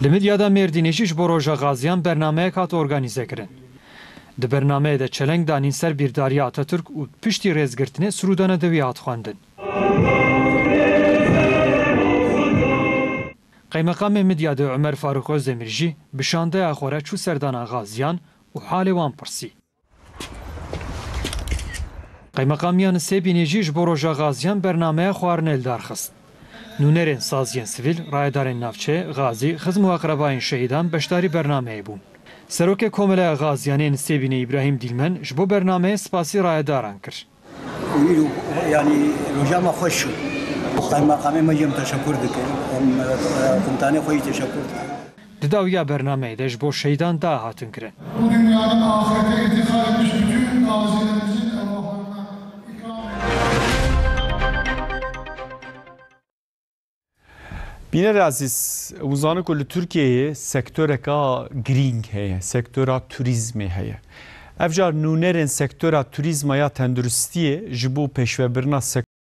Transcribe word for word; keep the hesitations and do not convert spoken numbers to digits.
Li Midyada Mêrdînê jî ji bo Roja Gaziyan bernameyek hat organîzekirin. Di bernameyê de çeleng danîn ser bîrdariya Atatürk û piştî rêzgirtinê sirûda nedewî hat xwendin. Qeymeqamê Midyadê Omer Faruk Özdemir jî bi şandeya xwe re çû serdana gaziyan û halê wan pirsî. Qeymeqamiya Nisêbînê jî ji bo Roja Gaziyan bernameya xwarinê li dar xist. Nûnerên saziyên sivîl, rayedarên navçeyê, gazî, xizm û eqrebayên şehîdan beşdarî bernameyê bûn. Serokê Komeleya Gaziyanê Nisêbînê Îbrahîm Dîlmen ji bo bernameyê spasî rayedaran kir. Îro, yanî, roja me xweş çû. Qeymeqamê me jî em teşekur dikin. Em, e, komutanê xwe jî teşekur dikin. Di dawiya bernameyê de ji bo şehîdan dua hatin kirin. Bu dünyadan ahirete irtihal etmiş bütün gazilerimizin erwahlarına ikram Bînerê ezîz, hûn zanin ku li Tirkiyeyê sektoreka girîng heye, sektora turîzmê heye. Ev car nûnerên sektora turîzma ya tenduristiyê ji bo pêşvebirina